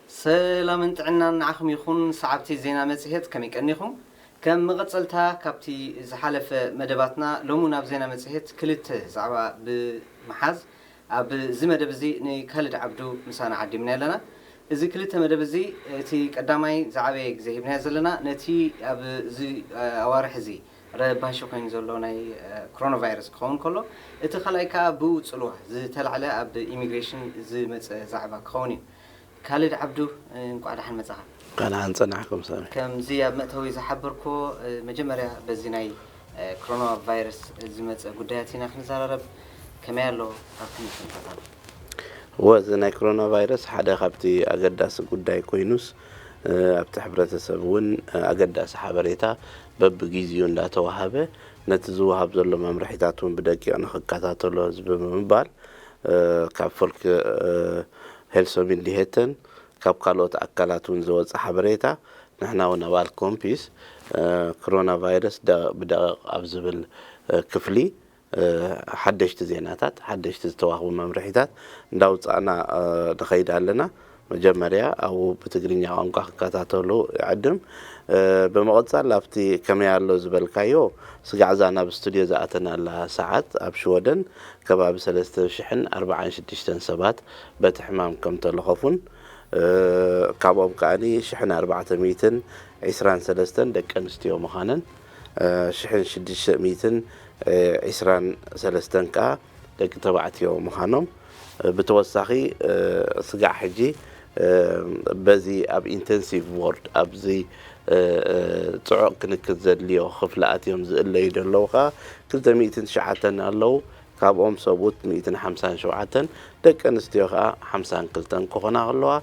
ሰላምን ጥዕናን ንዓኹም ይኹን። ሰዓብቲ ዜና መጽሔት፣ ከመይ ቀኒኹም? ከም መቐጸልታ ካብቲ ዝሓለፈ መደባትና፣ ሎሚ ናብ ዜና መጽሔት ክልተ ዛዕባ ብምሓዝ፣ ኣብዚ መደብ እዚ ንካልድ ዓብዱ ምሳና ዓዲምና ኣለና። እዚ ክልተ መደብ እዚ፣ እቲ ቀዳማይ ዝዓበየ ግዜ ሂብናዮ ዘለና ነቲ ኣብዚ ኣዋርሕ እዚ ረባሺ ኮይኑ ዘሎ ናይ፣ እ፣ ኮሮና ቫይረስ ክኸውን ከሎ፣ እቲ ካልኣይ ከኣ ብኡ ጽልዋ ዝተላዕለ ኣብ ኢሚግሬሽን ዝመጸ ዛዕባ ክኸውን እዩ። ካልድ ዓብዱ፣ እ፣ እንቋዕ ደሓን መጻኻ። እንኳን ደሓን ጸናሕኩም ሳሚ። ከምዚ ኣብ መእተዊ ዝሓበርኩዎ፣ እ፣ መጀመርያ በዚ ናይ፣ እ፣ ኮሮና ቫይረስ ዝመጸ ጉዳያት ኢና ክንዘራረብ። ከመይ ኣሎ? ኣብ ክንዲ ኩነታት ኣሎ? እወ፣ እዚ ናይ ኮሮና ቫይረስ ሓደ ካብቲ ኣገዳሲ ጉዳይ ኮይኑስ፣ እ፣ ኣብቲ ሕብረተሰብ እውን፣ እ፣ ኣገዳሲ ሓበሬታ በብግዜኡ እንዳተዋሃበ፣ ነቲ ዝወሃብ ዘሎ መምርሒታት እውን ብደቂቕ ንኽከታተሎ ህዝቢ ብምባል፣ እ፣ ካብ ፎልክ፣ እ፣ ሄልሶሚንዲሄተን ካብ ካልኦት ኣካላት እውን ዝወፀ ሓበሬታ፣ ንሕና እውን ኣብ ኣልኮምፒስ፣ እ፣ ኮሮና ቫይረስ ደ-፣ ብደቂቕ ኣብ ዝብል፣ እ፣ ክፍሊ፣ እ፣ ሓደሽቲ ዜናታት፣ ሓደሽቲ ዝተዋህቡ መምርሒታት እንዳውፃእና፣ እ፣ ንኸይድ ኣለና። መጀመርያ ኣብኡ ብትግርኛ ቋንቋ ክከታተሉ ይዕድም። እ፣ ብምቕፃል ኣብቲ ከመይ ኣሎ ዝበልካዮ ስጋዕ እዛ ናብ ስቱድዮ ዝኣተናላ ሰዓት ኣብ ሽወደን ከባቢ ሰለስተ ሽሕን ኣርባዓን ሽዱሽተን ሰባት በቲ ሕማም ከም ተለኸፉን፣ እ፣ ካብኦም ከኣኒ ሽሕን ኣርባዕተ ሚእትን ዒስራን ሰለስተን ደቂ ኣንስትዮ ምዃነን፣ እ፣ ሽሕን ሽዱሽተ ሚእትን ዒስራን ሰለስተን ከኣ ደቂ ተባዕትዮ ምዃኖም፣ እ፣ ብተወሳኺ፣ እ፣ ስጋዕ ሕጂ፣ እ፣ በዚ ኣብ ኢንተንሲቭ ዋርድ ኣብዚ፣ እ፣ እ፣ ጽዑቕ ክንክን ዘድልዮ ክፍሊ ኣትዮም ዝእለዩ ዘለዉ ከኣ ክልተ ሚእትን ትሽዓተን ኣለዉ። ካብኦም ሰብኡት ሚእትን ሓምሳን ሸውዓተን፣ ደቂ ኣንስትዮ ከኣ ሓምሳን ክልተን ክኾና ከለዋ፣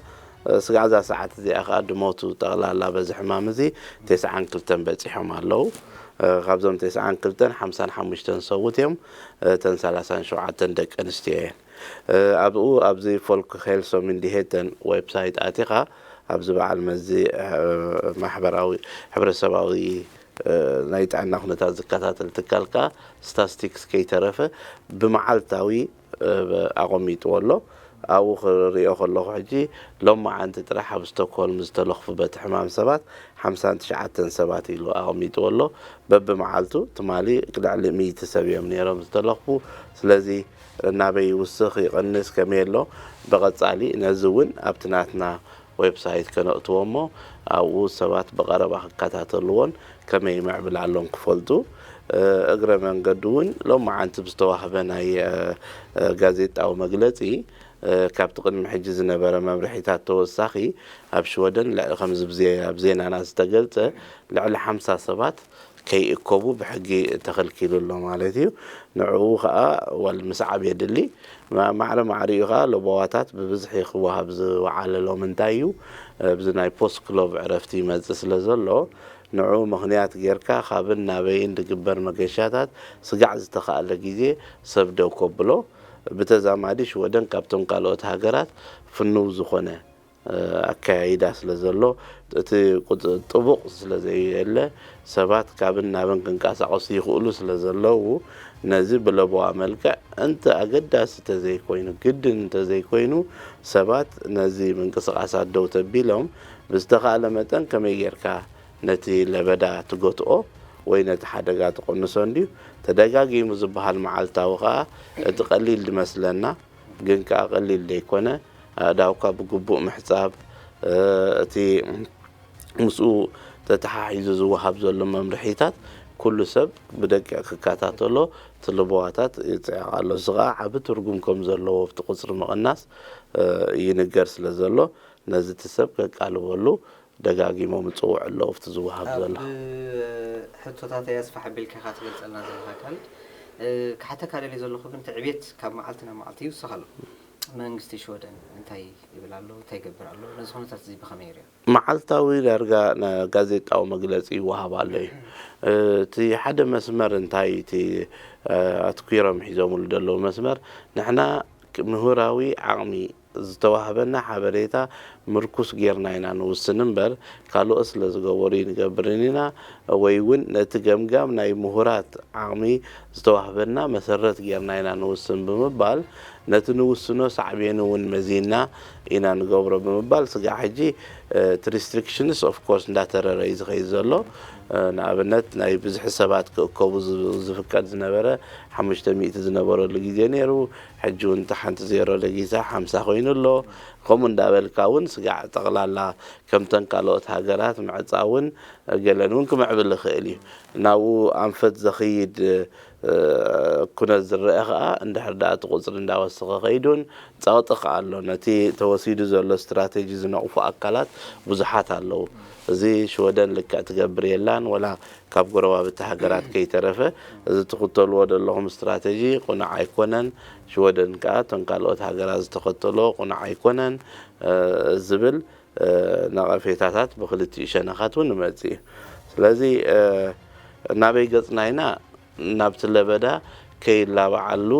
እ፣ ስጋዕ እዛ ሰዓት እዚኣ ከኣ ድሞቱ ጠቕላላ በዚ ሕማም እዚ ተስዓን ክልተን በጺሖም ኣለዉ። እ፣ ካብዞም ተስዓን ክልተን፣ ሓምሳን ሓሙሽተን ሰብኡት እዮም። እተን ሰላሳን ሸውዓተን ደቂ ኣንስትዮ እየን። እ፣ ኣብኡ ኣብዚ ፎልክ ሄልሶ ሚንዲሄተን ዌብሳይት ኣቲኻ ኣብዚ በዓል መዚ፣ እ፣ ማሕበራዊ፣ ሕብረተሰባዊ፣ እ፣ ናይ ጥዕና ኩነታት ዝከታተል ትካል ከኣ ስታስቲክስ ከይተረፈ ብመዓልታዊ፣ እ፣ ኣቐሚጥዎ ኣሎ። ኣብኡ ክሪኦ ከለኹ ሕጂ ሎማዓንቲ ጥራሕ ኣብ ስቶክሆልም ዝተለኽፉ በቲ ሕማም ሰባት ሓምሳን ትሽዓተን ሰባት ኢሉ ኣቐሚጥዎ ኣሎ። በብመዓልቱ ትማሊ ልዕሊ ሚእቲ ሰብ እዮም ነይሮም ዝተለኽፉ። ስለዚ ናበይ ይውስኽ ይቕንስ ከመይ ኣሎ ብቐጻሊ ነዚ እውን ኣብቲ ናትና ዌብሳይት ከነእትዎ እሞ ኣብኡ ሰባት ብቐረባ ክከታተልዎን ከመይ ይምዕብል ኣሎን ክፈልጡ፣ እ፣ እግረ መንገዱ እውን ሎማዓንቲ ብዝተዋህበ ናይ፣ እ፣ እ፣ ጋዜጣዊ መግለጺ፣ እ፣ ካብቲ ቅድሚ ሕጂ ዝነበረ መምርሒታት ተወሳኺ ኣብ ሽወደን ልዕሊ ከምዚ ብዜ-፣ ኣብ ዜናና ዝተገልጸ ልዕሊ ሓምሳ ሰባት ከይእከቡ ብሕጊ ተኸልኪሉ ኣሎ ማለት እዩ። ንዕኡ ኸኣ ዋል ምስዓብ የድሊ። ማ-፣ ማዕረ ማዕሪኡ ኸኣ ለበዋታት ብብዝሒ ክወሃብ ዝወዓለ ሎም እንታይ እዩ? ኣብዚ ናይ ፖስት ክሎቭ ዕረፍቲ ይመጽእ ስለ ዘሎ፣ ንዕኡ ምኽንያት ጌርካ ካብን ናበይን ዝግበር መገሻታት ስጋዕ ዝተኻእለ ግዜ ሰብ ደው ከብሎ፣ ብተዛማዲ ሽወደን ካብቶም ካልኦት ሃገራት ፍኑው ዝኾነ፣ እ፣ ኣከያይዳ ስለ ዘሎ፣ እቲ ቁጽ-፣ ጥቡቕ ስለ ዘየለ፣ ሰባት ካብን ናብን ክንቀሳቐሱ ይኽእሉ ስለ ዘለዉ፣ ነዚ ብለበዋ መልክዕ እንተ ኣገዳሲ እንተዘይኮይኑ፣ ግድን እንተዘይኮይኑ፣ ሰባት ነዚ ምንቅስቓሳት ደው ተቢሎም፣ ብዝተኻእለ መጠን ከመይ ጌርካ ነቲ ለበዳ ትገትኦ ወይ ነቲ ሓደጋ ትቕንሶ እንድዩ። ተደጋጊሙ ዝበሃል መዓልታዊ ኸኣ እቲ ቀሊል ዝመስለና፣ ግን ከኣ ቀሊል ዘይኮነ፣ ኣእዳውካ ብግቡእ ምሕጻብ፣ እ፣ እቲ ምስኡ ተተሓሒዙ ዝወሃብ ዘሎ መምርሒታት ኩሉ ሰብ ብደቂቕ ክከታተሎ፣ እቲ ለበዋታት ይጽዕቕ ኣሎ። እዚ ኸኣ ዓቢ ትርጉም ከም ዘለዎ ኣብቲ ቁጽሪ ምቕናስ፣ እ፣ ይንገር ስለ ዘሎ፣ ነዚ እቲ ሰብ ከቃልበሉ ደጋጊሞም ይጽውዑ ኣለዉ፣ ኣብቲ ዝወሃብ ኣብ ዘሎ። ሕቶታተይ ኣስፋሕ ኣቢልካ ኢኻ ትገልጸልና ዘለኻ ካልድ። እ፣ ክሓተካ ደልየ ዘለኹ ግን፣ እቲ ዕብየት ካብ መዓልቲ ናብ መዓልቲ ይውስኽ ኣሎ። መንግስቲ ሽወደን እንታይ ይብል ኣሎ? እንታይ ይገብር ኣሎ? ነዚ ኩነታት እዚ ብኸመይ ይሪኦ? መዓልታዊ ዳርጋ ና-፣ ጋዜጣዊ መግለጺ ይወሃብ ኣሎ እዩ። እ፣ እቲ ሓደ መስመር እንታይ፣ እቲ፣ እ፣ ኣትኲሮም ሒዞምሉ ዘለዉ መስመር፣ ንሕና ክ-፣ ምሁራዊ ዓቕሚ ዝተዋህበና ሓበሬታ ምርኩስ ጌርና ኢና ንውስን እምበር፣ ካልኦት ስለ ዝገበሩ ንገብርን ኢና፣ ወይ እውን ነቲ ገምጋም ናይ ምሁራት ዓቕሚ ዝተዋህበና መሰረት ጌርና ኢና ንውስን ብምባል፣ ነቲ ንውስኖ ሳዕቤኑ እውን መዚንና ኢና ንገብሮ ብምባል፣ ስጋዕ ሕጂ እቲ ሪስትሪክሽንስ ኦፍ ኮርስ እንዳተረረ እዩ ዝኸይድ ዘሎ። ንኣብነት ናይ ብዝሒ ሰባት ክእከቡ ዝፍቀድ ዝነበረ ሓሙሽተ ሚእቲ ዝነበረሉ ግዜ ነይሩ። ሕጂ እውን እቲ ሓንቲ ዜሮ ለጊሳ ሓምሳ ኮይኑ ኣሎ። ከምኡ እንዳበልካ እውን ስጋዕ ጠቕላላ ከምተን ካልኦት ሃገራት ምዕጻውን ገለን እውን ክምዕብል ይኽእል እዩ። ናብኡ ኣንፈት ዘኽይድ ኩነት ዝረአ ኸኣ እንድሕር ደኣ እቲ ቁጽሪ እንዳወሰኸ ኸይዱን ጸቕጢ ኸኣ ኣሎ። ነቲ ተወሲዱ ዘሎ ስትራተጂ ዝነቕፉ ኣካላት ብዙሓት ኣለዉ። እዚ ሽወደን ልክዕ ትገብር የላን ወላ ካብ ጎረባብቲ ሃገራት ከይተረፈ እዚ ትኽተልዎ ዘለኹም ስትራተጂ ቁኑዕ ኣይኮነን። ሽወደን ከኣ እተን ካልኦት ሃገራት ዝተኸተልዎ ቁኑዕ ኣይኮነን ዝብል ነቐፌታታት ብኽልቲኡ ሸነኻት እውን ይመጽእ እዩ። ስለዚ ናበይ ገጽና ኢና? ናብቲ ለበዳ ከይላባዓሉ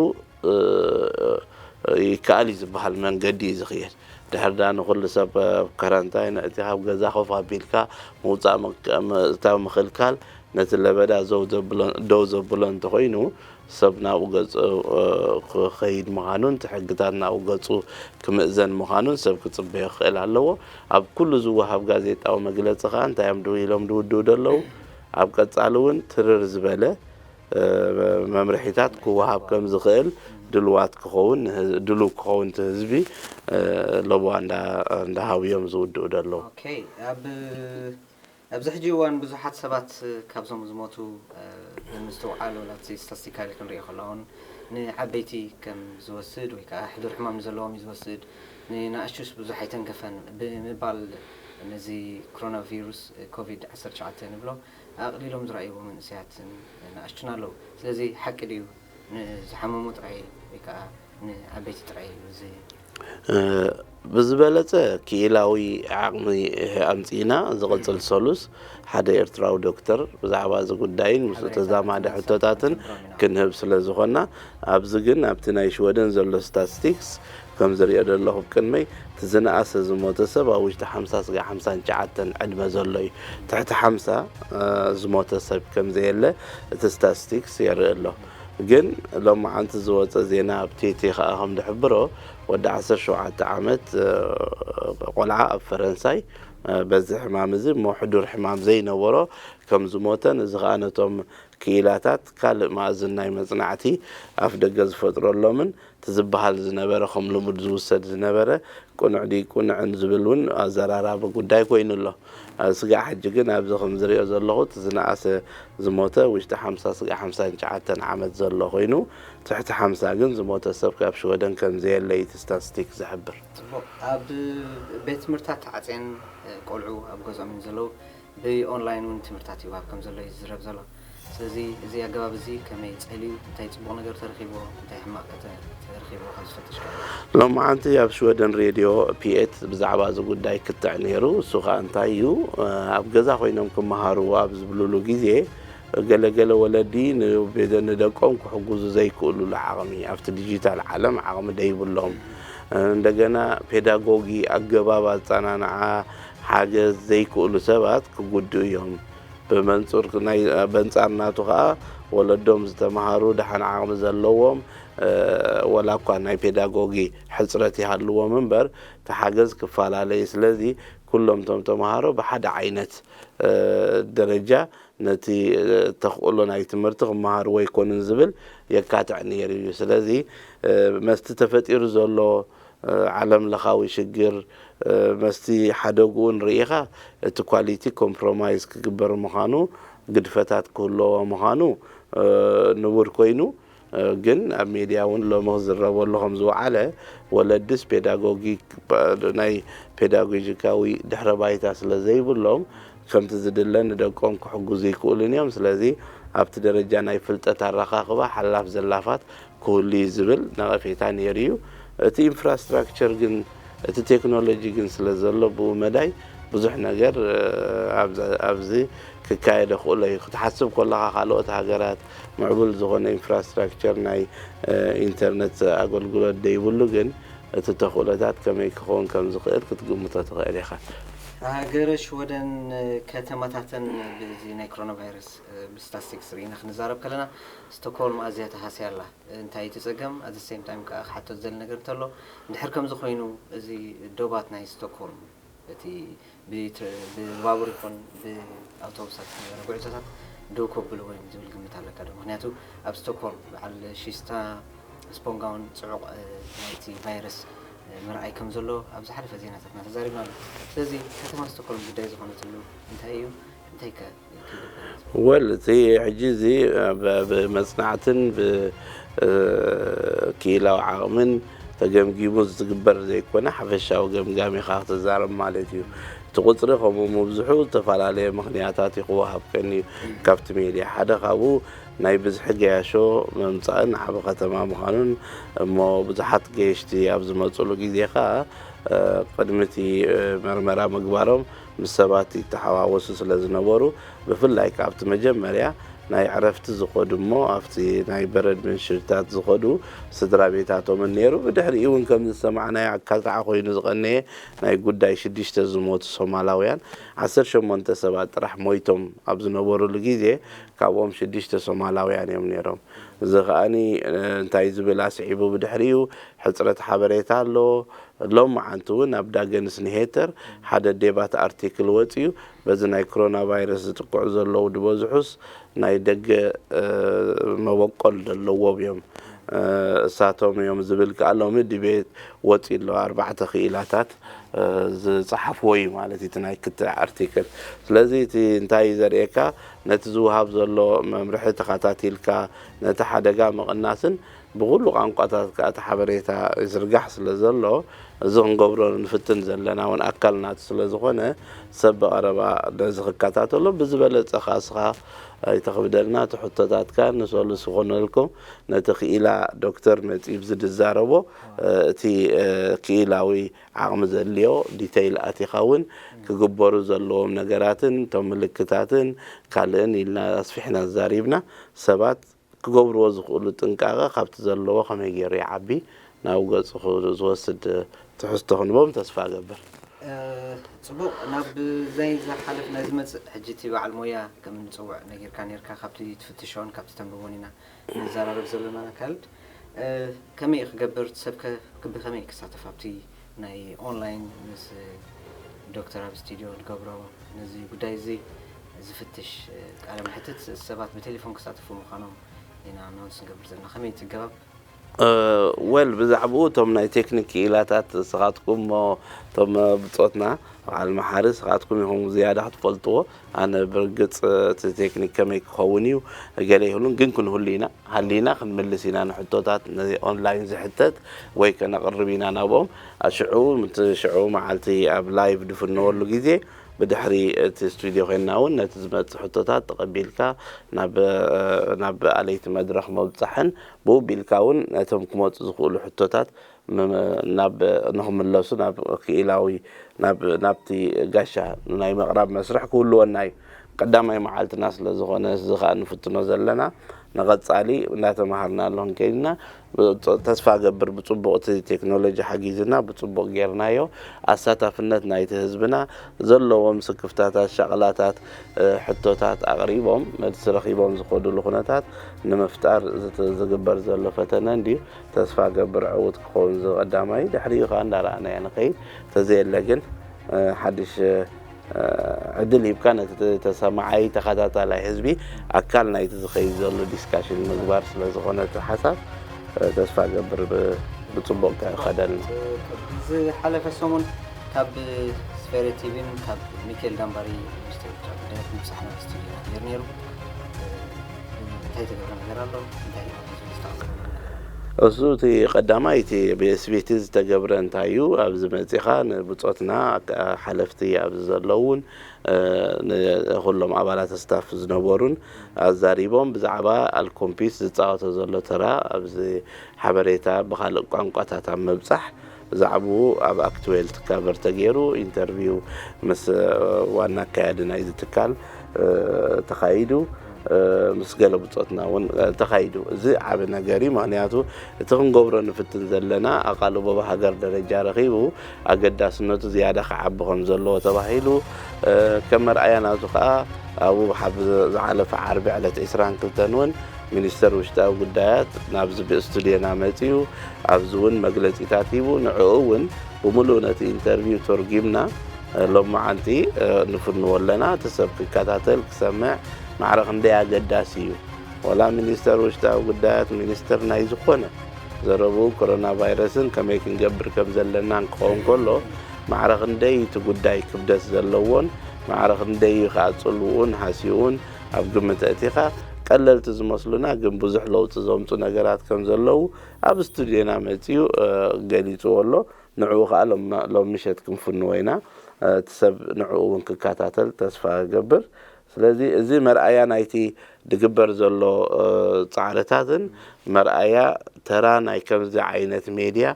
ይከኣል እዩ ዝበሃል መንገዲ እዩ ዝኽየድ። ድሕር ደኣ ንኹሉ ሰብ ኣብ ካራንታይን እቲ ካብ ገዛ ኮፍ ኣቢልካ ምውጻእ ምእታው ምኽልካል ነቲ ለበዳ ደው ዘብሎ እንተኾይኑ ሰብ ናብኡ ገጹ ክኸይድ ምዃኑን እቲ ሕግታት ናብኡ ገጹ ክምእዘን ምዃኑን ሰብ ክጽበዮ ክኽእል ኣለዎ። ኣብ ኩሉ ዝወሃብ ጋዜጣዊ መግለጺ ከኣ እንታይ እዮም ኢሎም ዝውድኡ ዘለዉ? ኣብ ቀጻሊ እውን ትርር ዝበለ መምርሒታት ክወሃብ ከም ዝኽእል ድልዋት ክኸውን ድሉው ክኸውን እቲ ህዝቢ ለበዋ እንዳሃቡ እዮም ዝውድኡ ዘለዉ። ኦኬ ኣብ ኣብዚ ሕጂ እዋን ብዙሓት ሰባት ካብዞም ዝሞቱ ብምስትውዓል ወላ እቲ ስታስቲካሊ ክንሪኦ ከለውን ንዓበይቲ ከም ዝወስድ ወይ ከዓ ሕዱር ሕማም ንዘለዎም እዩ ዝወስድ ንንኣሽቱስ ብዙሕ ኣይተንከፈን ብምባል ነዚ ኮሮና ቪሩስ ኮቪድ ዓሰርተ ትሽዓተ ንብሎ ኣቕሊሎም ዝረኣይዎ መንእሰያትን ንኣሽቱን ኣለዉ። ስለዚ ሓቂ ድዩ ንዝሓመሙ ጥራይ ወይ ከዓ ንዓበይቲ ጥራይ እዩ እዚ ብዝበለጸ ክኢላዊ ዓቕሚ ኣምጺእና ዝቕጽል ሰሉስ ሓደ ኤርትራዊ ዶክተር ብዛዕባ እዚ ጉዳይን ምስ ተዛማደ ሕቶታትን ክንህብ ስለ ዝኾና ኣብዚ ግን ኣብቲ ናይ ሽወደን ዘሎ ስታትስቲክስ ከም ዝሪኦ ዘለኹ ቅድመይ እቲ ዝነኣሰ ዝሞተ ሰብ ኣብ ውሽጢ ሓምሳ ስጋ ሓምሳን ትሽዓተን ዕድመ ዘሎ እዩ። ትሕቲ ሓምሳ ዝሞተ ሰብ ከም ዘየለ እቲ ስታትስቲክስ የርኢ ኣሎ። ግን ሎማዓንቲ ዝወፀ ዜና ኣብ ቴቴ ከዓ ከም ዝሕብሮ ወዲ ዓሰርተ ሸውዓተ ዓመት ቆልዓ ኣብ ፈረንሳይ በዚ ሕማም እዚ እሞ ሕዱር ሕማም ዘይነበሮ ከም ዝሞተን እዚ ከዓ ነቶም ክኢላታት ካልእ ማእዝን ናይ መፅናዕቲ ኣፍ ደገ ዝፈጥረሎምን እቲ ዝበሃል ዝነበረ ከም ልሙድ ዝውሰድ ዝነበረ ቅኑዕ ድዩ ቅኑዕን ዝብል እውን ኣዘራራቢ ጉዳይ ኮይኑ ኣሎ። ስጋዕ ሕጂ ግን ኣብዚ ከም ዝሪኦ ዘለኹ እቲ ዝነኣሰ ዝሞተ ውሽጢ ሓምሳ ስጋዕ ሓምሳን ትሽዓተን ዓመት ዘሎ ኮይኑ ትሕቲ ሓምሳ ግን ዝሞተ ሰብ ካብ ሽወደን ከም ዘየለ እዩ እቲ ስታትስቲክ ዝሕብር። ፅቡቕ ኣብ ቤት ትምህርታት ተዓፅየን ቆልዑ ኣብ ገዝኦም እዮም ዘለዉ ብኦንላይን እውን ትምህርታት ይወሃብ ከም ዘሎ እዩ ዝዝረብ ዘሎ። ስለዚ እዚ ኣገባብ እዚ ከመይ ጸልዩ፣ እንታይ ጽቡቕ ነገር ተረኺብዎ፣ እንታይ ሕማቕ ከ ተረኺብዎ ካብ ዝፈተሽካዮ? ሎማዓንቲ ኣብ ሽወደን ሬድዮ ፒኤት ብዛዕባ እዚ ጉዳይ ክትዕ ነይሩ። እሱ ከኣ እንታይ እዩ፣ ኣብ ገዛ ኮይኖም ክመሃሩ ኣብ ዝብሉሉ ግዜ ገለ ገለ ወለዲ ንደቆም ክሕግዙ ዘይክእሉሉ ዓቕሚ ኣብቲ ዲጂታል ዓለም ዓቕሚ ደይብሎም እንደገና ፔዳጎጊ ኣገባብ ኣጸናንዓ ሓገዝ ዘይክእሉ ሰባት ክጉድኡ እዮም። ብመንጹር ናይ በንጻር ናቱ ከኣ ወለዶም ዝተማሃሩ ደሓን ዓቕሚ ዘለዎም ወላ እኳ ናይ ፔዳጎጊ ሕጽረት ይሃልዎም እምበር እቲ ሓገዝ ክፈላለ እዩ። ስለዚ ኩሎም እቶም ተማሃሮ ብሓደ ዓይነት ደረጃ ነቲ ተኽእሎ ናይ ትምህርቲ ክመሃርዎ ኣይኮኑን ዝብል የካትዕ ነይሩ እዩ። ስለዚ መስቲ ተፈጢሩ ዘሎ ዓለም ለኻዊ ሽግር መስቲ ሓደግኡን ርኢኻ እቲ ኳሊቲ ኮምፕሮማይዝ ክግበር ምዃኑ ግድፈታት ክህልዎ ምዃኑ ንቡር ኮይኑ ግን ኣብ ሜድያ እውን ሎሚ ክዝረበሉ ከም ዝወዓለ ወለድስ ፔዳጎጊክ ናይ ፔዳጎጂካዊ ድሕረ ባይታ ስለ ዘይብሎም ከምቲ ዝድለ ንደቆም ክሕግዙ ይክእሉን እዮም። ስለዚ ኣብቲ ደረጃ ናይ ፍልጠት ኣረኻኽባ ሓላፍ ዘላፋት ክህሉ እዩ ዝብል ነቐፌታ ነይሩ እዩ። እቲ ኢንፍራስትራክቸር ግን እቲ ቴክኖሎጂ ግን ስለ ዘሎ ብኡ መዳይ ብዙሕ ነገር ኣብዚ ክካየድ ይኽእሎ እዩ። ክትሓስብ ከለኻ ካልኦት ሃገራት ምዕቡል ዝኾነ ኢንፍራስትራክቸር ናይ ኢንተርነት ኣገልግሎት ደይብሉ ግን እቲ ተኽእሎታት ከመይ ክኸውን ከም ዝኽእል ክትግምቶ ትኽእል ኢኻ። ሃገረ ሽወደን ከተማታተን ብዚ ናይ ኮሮና ቫይረስ ብስታስቲክስ ርኢና ክንዛረብ ከለና ስቶክሆልም ኣዝያ ተሃስያ ኣላ። እንታይ እቲ ጸገም ኣት ሴም ታይም ከዓ ክሓቶ ዝደሊ ነገር እንተሎ እንድሕር ከምዚ ኮይኑ እዚ ዶባት ናይ ስቶክሆልም እቲ ብባቡር ይኹን ብኣውቶቡሳት ዝነበረ ጉዕዞታት ደው ከብልዎ እዮም ዝብል ግምት ኣለካ ዶ? ምክንያቱ ኣብ ስቶክሆልም በዓል ሺስታ ስፖንጋውን ፅዑቕ ናይቲ ቫይረስ ምርኣይ ከም ዘሎ ኣብ ዝሓለፈ ዜናታትና ተዛሪብና ኣሎ። ስለዚ ከተማ ስቶክሆልም ጉዳይ ዝኾነትሉ እንታይ እዩ? እንታይ ከ ወል እቲ ሕጂ እዚ ብመፅናዕትን ብክኢላዊ ዓቕምን ተገምጊሙ ዝግበር ዘይኮነ ሓፈሻዊ ገምጋም ኢኻ ክትዛረብ ማለት እዩ። እቲ ቁፅሪ ከምኡ ምብዝሑ ዝተፈላለየ ምክንያታት እዩ ክወሃብ ቀኒ እዩ። ካብቲ ሜድያ ሓደ ካብኡ ናይ ብዝሒ ገያሾ መምፃእን ዓብ ከተማ ምዃኑን እሞ ብዙሓት ገየሽቲ ኣብ ዝመፅሉ ግዜ ከዓ ቅድሚ እቲ መርመራ ምግባሮም ምስ ሰባት ይተሓዋወሱ ስለ ዝነበሩ ብፍላይ ካብቲ መጀመርያ ናይ ዕረፍቲ ዝኸዱ እሞ ኣብቲ ናይ በረድ ምንሽርታት ዝኸዱ ስድራ ቤታቶምን ነይሩ። ብድሕሪኡ እውን ከም ዝሰማዕናዮ ኣካል ተዓ ኮይኑ ዝቐነየ ናይ ጉዳይ ሽዱሽተ ዝሞቱ ሶማላውያን ዓሰርተ ሸሞንተ ሰባት ጥራሕ ሞይቶም ኣብ ዝነበሩሉ ግዜ ካብኦም ሽዱሽተ ሶማላውያን እዮም ነይሮም። እዚ ከዓኒ እንታይ ዝብል ኣስዒቡ ብድሕሪኡ ሕፅረት ሓበሬታ ኣሎ። ሎም መዓንቲ እውን ኣብ ዳገንስ ንሄተር ሓደ ዴባት ኣርቲክል ወፅዩ በዚ ናይ ኮሮና ቫይረስ ዝጥቅዑ ዘለዉ ዝበዝሑስ ናይ ደገ መበቆል ዘለዎም እዮም እሳቶም እዮም ዝብል ከዓ ሎሚ ድቤት ወፂ ኣሎ ኣርባዕተ ክኢላታት ዝፀሓፍዎ እዩ ማለት እቲ ናይ ክትዕ ኣርቲክል። ስለዚ እቲ እንታይ እዩ ዘርእየካ ነቲ ዝውሃብ ዘሎ መምርሒ ተኸታቲልካ ነቲ ሓደጋ ምቕናስን ብኩሉ ቋንቋታት ከዓ እቲ ሓበሬታ ይዝርጋሕ ስለ ዘሎ እዚ ክንገብሮ ንፍትን ዘለና እውን ኣካል ናቱ ስለ ዝኾነ ሰብ ብቐረባ ነዚ ክከታተሎ ብዝበለፀ ከዓ ስኻ ኣይተኽብደልና እቲ ሕቶታትካ ንሰሉስ ይኾነልኩም ነቲ ክኢላ ዶክተር መፂ ብዚ ዝዛረቦ እቲ ክኢላዊ ዓቕሚ ዘድልዮ ዲተይል ኣቲኻ እውን ክግበሩ ዘለዎም ነገራትን እቶም ምልክታትን ካልእን ኢልና ኣስፊሕና ዛሪብና ሰባት ክገብርዎ ዝኽእሉ ጥንቃቐ ካብቲ ዘለዎ ከመይ ገይሩ ይዓቢ ናብ ገፁ ዝወስድ ትሕዝቶ ክንቦም ተስፋ ገብር። ፅቡቕ ናብ ዘይ ዝሓልፍ ናይ ዝመፅእ ሕጂ እቲ በዓል ሞያ ከም ንፅውዕ ነጊርካ ነርካ ካብቲ ትፍትሾን ካብቲ ተንብቦን ኢና ንዘራረብ ዘለና ካልድ ከመይ ክገብር ሰብ ብከመይ ክሳተፍ ኣብቲ ናይ ኦንላይን ምስ ዶክተር ኣብ ስቱዲዮ ንገብሮ ነዚ ጉዳይ እዚ ዝፍትሽ ቃለ መሕትት ሰባት ብቴሌፎን ክሳተፉ ምዃኖም ኢና ኣናውንስ ንገብር ዘለና ከመይ ትገባብ ወል ብዛዕባኡ እቶም ናይ ቴክኒክ ክኢላታት ስኻትኩም እሞ እቶም ብፆትና በዓል መሓሪ ስኻትኩም ኢኹም ዝያዳ ክትፈልጥዎ ኣነ ብርግፅ እቲ ቴክኒክ ከመይ ክኸውን እዩ ገለ ይህሉን ግን ክንህሉ ኢና ሃሊና ክንምልስ ኢና ንሕቶታት ኦንላይን ዝሕተት ወይ ከነቕርብ ኢና ናብኦም ሽዑ ምቲ ሽዑ መዓልቲ ኣብ ላይቭ ድፍነወሉ ግዜ ብድሕሪ እቲ ስቱድዮ ኮይንና እውን ነቲ ዝመፅእ ሕቶታት ተቐቢልካ ናብ ኣለይቲ መድረኽ መብፃሕን ብኡ ቢልካ እውን ነቶም ክመፁ ዝኽእሉ ሕቶታት ናብ ንኽምለሱ ናብ ክኢላዊ ናብቲ ጋሻ ናይ ምቕራብ መስርሕ ክህልወና እዩ። ቀዳማይ መዓልትና ስለ ዝኾነ እዚ ከዓ ንፍትኖ ዘለና ንቐፃሊ እናተምሃርና ኣለኹን ከይድና ተስፋ ገብር ብፅቡቕ እቲ ቴክኖሎጂ ሓጊዝና ብፅቡቕ ጌርናዮ ኣሳታፍነት ናይቲ ህዝብና ዘለዎም ስክፍታታት ሻቕላታት ሕቶታት ኣቕሪቦም መልሲ ረኺቦም ዝኸዱሉ ኩነታት ንምፍጣር ዝግበር ዘሎ ፈተነ እንድዩ ተስፋ ገብር ዕውት ክኸውን ዝቐዳማይ ድሕሪኡ ከዓ እንዳረኣናዮ ንኸይድ ተዘየለ ግን ሓድሽ ዕድል ሂብካ ነቲ ተሰማዓይ ተኸታታላይ ህዝቢ ኣካል ናይቲ ዝኸይድ ዘሎ ዲስካሽን ምግባር ስለ ዝኾነ እቲ ሓሳብ ተስፋ ገብር ብፅቡቕ ክኸደልና ዝሓለፈ ሰሙን ካብ ስፌሬ ቲቪን ካብ ሚካኤል ዳምባሪ ሚኒስትር ኤርትራ ጉዳያት ምብፃሕና ስቱዲዮ ነይሩ ነይሩ እንታይ ተገብረ ነገር ኣሎ እንታይ ዝተቐበለ ነገር ኣሎ እሱ እቲ ቀዳማይ እቲ ብኤስቢቲ ዝተገብረ እንታይ እዩ ኣብዚ መፂኻ ንብፆትና ሓለፍቲ ኣብዚ ዘለውን ንኩሎም ኣባላት ስታፍ ዝነበሩን ኣዛሪቦም ብዛዕባ ኣልኮምፒስ ዝፃወቶ ዘሎ ተራ ኣብዚ ሓበሬታ ብካልእ ቋንቋታት ኣብ ምብፃሕ ብዛዕባኡ ኣብ ኣክትዌልት ካቨር ተገይሩ ኢንተርቪው ምስ ዋና ኣካያዲ ናይዚ ትካል ተኻይዱ ምስ ገለ ብጾትና እውን ተኻይዱ። እዚ ዓቢ ነገር እዩ። ምኽንያቱ እቲ ክንገብሮ ንፍትን ዘለና ኣቓልቦ ብሃገር ደረጃ ረኺቡ ኣገዳስነቱ ዝያዳ ክዓቢ ከም ዘለዎ ተባሂሉ። ከም መርኣያ ናቱ ከኣ ኣብኡ ዝሓለፈ ዓርቢ ዕለት ዕስራን ክልተን እውን ሚኒስተር ውሽጣዊ ጉዳያት ናብዚ ስቱድዮና መጺኡ ኣብዚ እውን መግለጺታት ሂቡ። ንዕኡ እውን ብምሉእ ነቲ ኢንተርቪው ተርጒምና ሎማዓንቲ ንፍንዎ ኣለና። እቲ ሰብ ክከታተል ክሰምዕ ማዕረ ክንደይ ኣገዳሲ እዩ። ወላ ሚኒስተር ውሽጣዊ ጉዳያት ሚኒስተር ናይ ዝኾነ ዘረብኡ ኮሮና ቫይረስን ከመይ ክንገብር ከም ዘለናን ክኸውን ከሎ ማዕረ ክንደይ እቲ ጉዳይ ክብደት ዘለዎን ማዕረ ክንደይ እዩ ከዓ ጽልውኡን ሃስይኡን ኣብ ግምት ኣእቲኻ ቀለልቲ ዝመስሉና ግን ብዙሕ ለውጢ ዘምፁ ነገራት ከም ዘለዉ ኣብ ስቱድዮና መፂኡ ገሊፅዎ ኣሎ። ንዕኡ ከዓ ሎም ምሸት ክንፍንዎ ኢና። እቲ ሰብ ንዕኡ እውን ክከታተል ተስፋ እገብር። ስለዚ እዚ መርኣያ ናይቲ ዝግበር ዘሎ ፃዕርታትን መርኣያ ተራ ናይ ከምዚ ዓይነት ሜድያ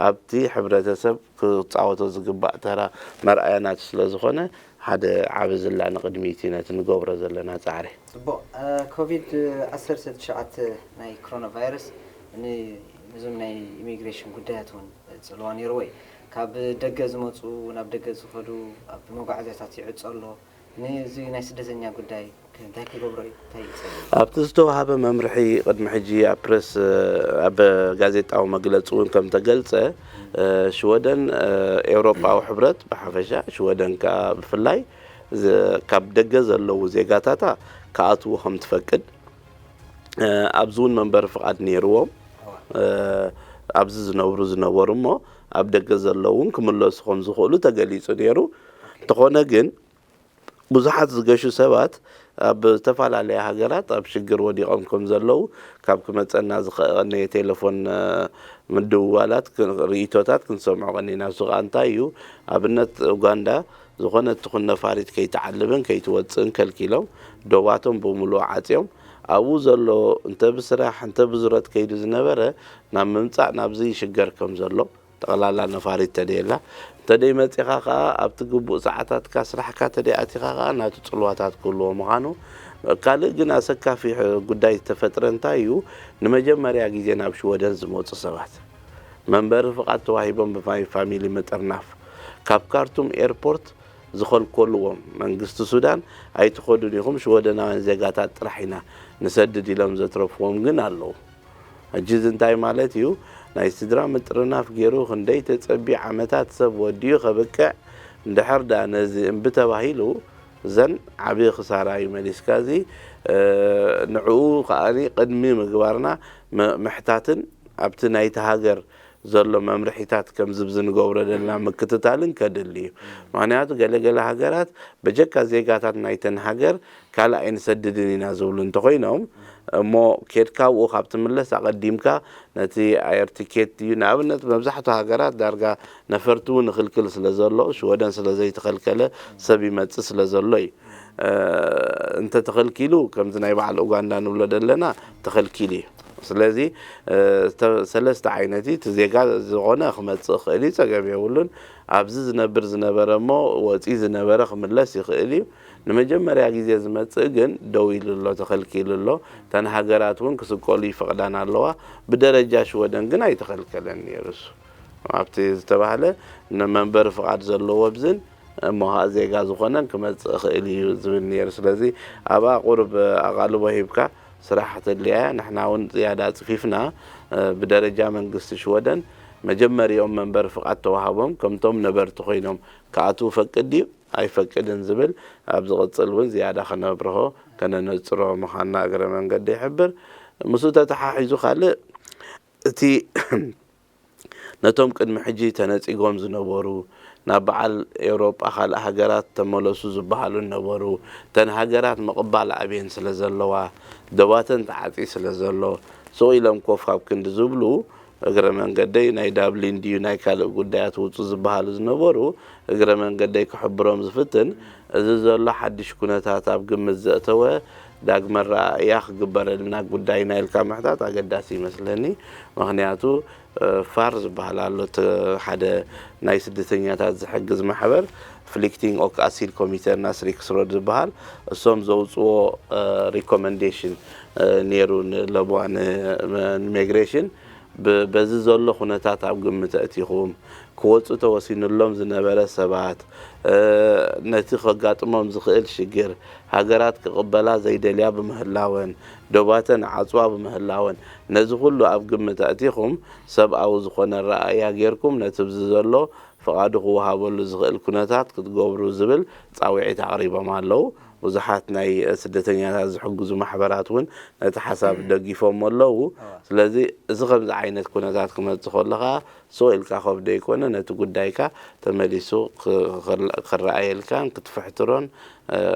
ኣብቲ ሕብረተሰብ ክፃወቶ ዝግባእ ተራ መርኣያ ናቱ ስለ ዝኾነ ሓደ ዓቢ ዝላ ንቕድሚት እዩ ነቲ ንገብሮ ዘለና ፃዕሪ። ጽቡቕ። ኮቪድ ዓሰርተ ትሽዓተ ናይ ኮሮና ቫይረስ ነዞም ናይ ኢሚግሬሽን ጉዳያት እውን ጽልዋ ነይርዎ እዩ። ካብ ደገ ዝመጹ ናብ ደገ ዝኸዱ ኣብ መጓዓዝያታት ይዕጾ ኣሎ። ነዚ ናይ ስደተኛ ጉዳይ እንታይ ክገብሮ እዩ? እንታይ ይጸልዩ? ኣብቲ ዝተዋህበ መምርሒ ቅድሚ ሕጂ ኣብ ፕረስ ኣብ ጋዜጣዊ መግለጺ እውን ከም ተገልጸ ሽወደን ኤውሮጳዊ ሕብረት ብሓፈሻ ሽወደን ከኣ ብፍላይ ካብ ደገ ዘለዉ ዜጋታታ ክኣትዉ ከም ትፈቅድ ኣብዚ እውን መንበሪ ፍቓድ ነይርዎም ኣብዚ ዝነብሩ ዝነበሩ እሞ ኣብ ደገ ዘለዉ እውን ክምለሱ ከም ዝኽእሉ ተገሊጹ ነይሩ። እንተኾነ ግን ብዙሓት ዝገሹ ሰባት ኣብ ዝተፈላለያ ሃገራት ኣብ ሽግር ወዲቖም ከም ዘለዉ ካብ ክመጸና ዝቐነየ ቴሌፎን ምድውዋላት ርኢቶታት ክንሰምዖ ቀኒና። እሱ ኸኣ እንታይ እዩ? ኣብነት ኡጋንዳ ዝኾነ ትኹን ነፋሪት ከይትዓልብን ከይትወጽእን ከልኪሎም ዶባቶም ብምሉእ ዓጽዮም ኣብኡ ዘሎ እንተ ብስራሕ እንተ ብዙረት ከይዱ ዝነበረ ናብ ምምጻእ ናብዚ ይሽገር ከም ዘሎ ጠቕላላ ነፋሪት ተደየላ እንተደይ መጺኻ ከኣ ኣብቲ ግቡእ ሰዓታትካ ስራሕካ ተደይ ኣቲኻ ከኣ ናቱ ጽልዋታት ክህልዎ ምዃኑ ካልእ ግን ኣሰካፊ ጉዳይ ዝተፈጥረ እንታይ እዩ ንመጀመርያ ግዜ ናብ ሽወደን ዝመፁ ሰባት መንበሪ ፍቓድ ተዋሂቦም ብፋይ ፋሚሊ ምጥርናፍ ካብ ካርቱም ኤርፖርት ዝኸልከልዎም መንግስቲ ሱዳን ኣይትኸዱን ኢኹም ሽወደናውያን ዜጋታት ጥራሕ ኢና ንሰድድ ኢሎም ዘትረፍዎም ግን ኣለዉ። ሕጂ እዚ እንታይ ማለት እዩ? ናይ ስድራ ምጥርናፍ ገይሩ ክንደይ ተጸቢ ዓመታት ሰብ ወዲኡ ከብቅዕ እንድሕር ደኣ ነዚ እምቢ ተባሂሉ እዘን ዓቢ ክሳራ እዩ መሊስካ እዚ ንዕኡ ከኣ ቅድሚ ምግባርና ምሕታትን ኣብቲ ናይቲ ሃገር ዘሎ መምርሒታት ከምዚ ብዚ ንገብሮ ዘለና ምክትታልን ከድሊ እዩ። ምክንያቱ ገለገለ ሃገራት በጀካ ዜጋታት ናይተን ሃገር ካልእ ኣይንሰድድን ኢና ዝብሉ እንተኾይኖም እሞ ኬድካ ኣብኡ ካብ ትምለስ ኣቐዲምካ ነቲ ኣየር ቲኬት እዩ ንኣብነት መብዛሕቱ ሃገራት ዳርጋ ነፈርቲ እውን ይኽልክል ስለ ዘሎ ሽወደን ስለ ዘይተኸልከለ ሰብ ይመፅእ ስለ ዘሎ እዩ። እንተተኸልኪሉ ከምዚ ናይ በዓል ኡጋንዳ ንብሎ ዘለና ተኸልኪሉ እዩ። ስለዚ ሰለስተ ዓይነት እዩ እቲ ዜጋ ዝኾነ ክመፅእ ይኽእል እዩ ፀገም የብሉን። ኣብዚ ዝነብር ዝነበረ እሞ ወፂ ዝነበረ ክምለስ ይኽእል እዩ። ንመጀመርያ ግዜ ዝመፅእ ግን ደው ኢሉ ኣሎ ተኸልኪሉ ኣሎ። እተን ሃገራት እውን ክስቀሉ ይፈቕዳን ኣለዋ። ብደረጃ ሽወደን ግን ኣይተኸልከለን ነይሩ እሱ ኣብቲ ዝተባህለ ንመንበሪ ፍቓድ ዘለዎ ብዝን እሞ ዜጋ ዝኾነን ክመፅእ ይኽእል እዩ ዝብል ነይሩ። ስለዚ ኣብኣ ቁሩብ ኣቓልቦ ሂብካ ስራሕ ተድልያ እያ። ንሕና እውን ዝያዳ ኣፅፊፍና ብደረጃ መንግስቲ ሽወደን መጀመሪኦም መንበሪ ፍቓድ ተዋሃቦም ከምቶም ነበርቲ ኮይኖም ክኣትዉ ፈቅድ ድዩ ኣይፈቅድን ዝብል ኣብ ዝቕፅል እውን ዝያዳ ከነብርሆ ከነነፅሮ ምዃንና እግረ መንገዲ ይሕብር። ምስኡ ተተሓሒዙ ካልእ እቲ ነቶም ቅድሚ ሕጂ ተነጺጎም ዝነበሩ፣ ናብ በዓል ኤውሮጳ ካልእ ሃገራት ተመለሱ ዝበሃሉ ነበሩ። እተን ሃገራት ምቕባል ኣብየን ስለ ዘለዋ፣ ደባተን ተዓጽዩ ስለ ዘሎ፣ ስቕ ኢሎም ኮፍ ካብ ክንዲ ዝብሉ፣ እግረ መንገደይ ናይ ዳብሊን ድዩ ናይ ካልእ ጉዳያት ውጹ ዝበሃሉ ዝነበሩ፣ እግረ መንገደይ ክሕብሮም ዝፍትን፣ እዚ ዘሎ ሓድሽ ኩነታት ኣብ ግምት ዘእተወ ዳግመ ኣረኣእያ ክግበረልና ጉዳይና ኢልካ ምሕታት ኣገዳሲ ይመስለኒ። ምኽንያቱ ፋር ዝበሃል ኣሎ፣ ሓደ ናይ ስደተኛታት ዝሕግዝ ማሕበር፣ ፍሊክቲንግ ኦክ ኣሲል ኮሚቴ እና ስሪክስሮድ ዝበሃል፣ እሶም ዘውፅዎ ሪኮመንዴሽን ነይሩ ንለብዋ ንኢሚግሬሽን። በዚ ዘሎ ኩነታት ኣብ ግምት ኣእቲኹም፣ ክወፁ ተወሲኑሎም ዝነበረ ሰባት፣ ነቲ ከጋጥሞም ዝኽእል ሽግር፣ ሃገራት ክቕበላ ዘይደልያ ብምህላወን፣ ዶባተን ዓፅዋ ብምህላወን፣ ነዚ ኩሉ ኣብ ግምት ኣእቲኹም ሰብኣዊ ዝኾነ ኣረኣእያ ጌርኩም ነቲ ኣብዚ ዘሎ ፍቓዱ ክወሃበሉ ዝኽእል ኩነታት ክትገብሩ ዝብል ፃውዒት ኣቕሪቦም ኣለዉ። ብዙሓት ናይ ስደተኛታት ዝሕግዙ ማሕበራት እውን ነቲ ሓሳብ ደጊፎም ኣለዉ። ስለዚ እዚ ከምዚ ዓይነት ኩነታት ክመፅእ ከሎ ከዓ ስቕ ኢልካ ከብዶ ኣይኮነ፣ ነቲ ጉዳይካ ተመሊሱ ክረኣየልካን ክትፍሕትሮን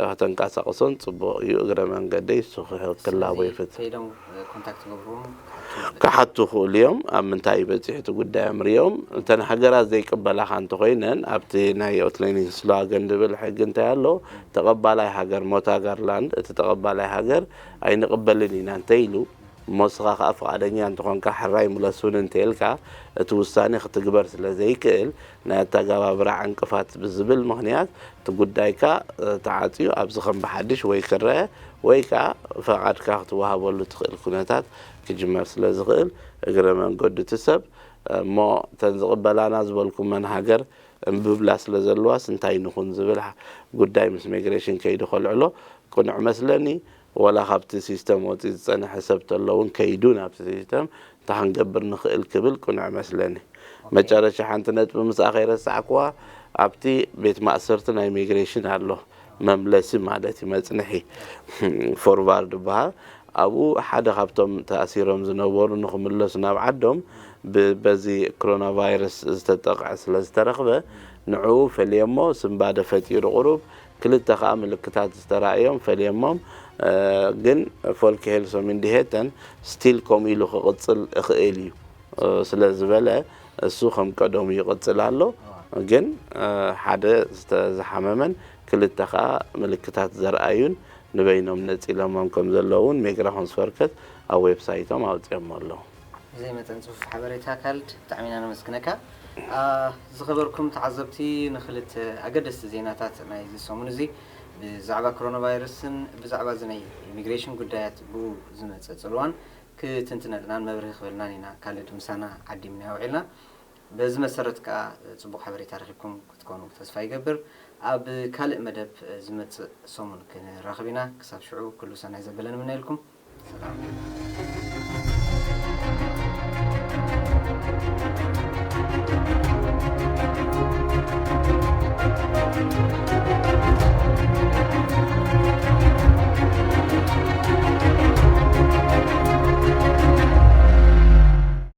ከተንቀሳቕሶን ፅቡቕ እዩ። እግረ መንገደይ እሱ ክላቦ ይፍት ክሓቱ ክእሉ እዮም። ኣብ ምንታይ በፂሑ እቲ ጉዳዮም ሪኦም። እተን ሃገራት ዘይቅበላኻ እንተኮይነን ኣብቲ ናይ ኦትሌኒስላገን ዝብል ሕጊ እንታይ ኣሎ? ተቐባላይ ሃገር ሞታጋርላንድ፣ እቲ ተቐባላይ ሃገር ኣይንቕበልን ኢና እንተኢሉ፣ እሞ እስኻ ከዓ ፍቓደኛ እንተኾንካ ሕራይ ምለሱን እንተኢልካ፣ እቲ ውሳኔ ክትግበር ስለ ዘይክእል ናይ ኣተጋባብራ ዕንቅፋት ብዝብል ምኽንያት እቲ ጉዳይካ ተዓፅዩ ኣብዚ ከም ብሓድሽ ወይ ክረአ ወይ ከዓ ፈቓድካ ክትወሃበሉ ትኽእል ኩነታት ክጅመር ስለ ዝኽእል እግረ መንገዱ እቲ ሰብ እሞ እተን ዝቕበላና ዝበልኩመን ሃገር እምብብላ ስለ ዘለዋስ እንታይ ንኹን ዝብል ጉዳይ ምስ ሚግሬሽን ከይዱ ከልዕሎ ቅኑዕ መስለኒ። ወላ ካብቲ ሲስተም ወፂ ዝፀንሐ ሰብ ተሎ እውን ከይዱ ናብቲ ሲስተም እንታይ ክንገብር ንኽእል ክብል ቅኑዕ መስለኒ። መጨረሻ ሓንቲ ነጥቢ ምስኣ ከይረሳዕክዋ ኣብቲ ቤት ማእሰርቲ ናይ ሚግሬሽን ኣሎ መምለሲ ማለት እዩ መፅንሒ ፎርቫርድ በሃል ኣብኡ ሓደ ካብቶም ተኣሲሮም ዝነበሩ ንክምለሱ ናብ ዓዶም በዚ ኮሮና ቫይረስ ዝተጠቕዐ ስለ ዝተረኽበ ንዕኡ ፈልየሞ ስንባደ ፈጢሩ ቁሩብ ክልተ ከዓ ምልክታት ዝተራእዮም ፈልየሞም ግን ፎልክ ሄልሶም እንዲሄተን ስቲል ከምኡ ኢሉ ክቕፅል እኽእል እዩ ስለ ዝበለ እሱ ከም ቀደሙ ይቕፅል ኣሎ። ግን ሓደ ዝሓመመን ክልተ ከዓ ምልክታት ዘርኣዩን ንበይኖም ነፂሎሞም ከም ዘለውን ሜግራ ኮንስፈርከት ኣብ ዌብሳይቶም ኣውፅኦሞ ኣለዉ። ብዘይ መጠን ፅፉፍ ሓበሬታ ካልድ ብጣዕሚ ኢና ነመስግነካ። ዝኸበርኩም ተዓዘብቲ ንክልተ ኣገደስቲ ዜናታት ናይዚ ሰሙን እዚ ብዛዕባ ኮሮና ቫይረስን ብዛዕባ እዚ ናይ ኢሚግሬሽን ጉዳያት ብኡ ዝመፀ ፅልዋን ክትንትነልናን መብርሂ ክበልናን ኢና ካልድ ምሳና ዓዲምና ውዒልና። በዚ መሰረት ከዓ ፅቡቕ ሓበሬታ ረኺብኩም ክትኮኑ ተስፋ ይገብር። ኣብ ካልእ መደብ ዝመፅእ ሰሙን ክንራኸብ ኢና። ክሳብ ሽዑ ኩሉ ሰናይ ዘበለ ንምነየልኩም። ሰላም።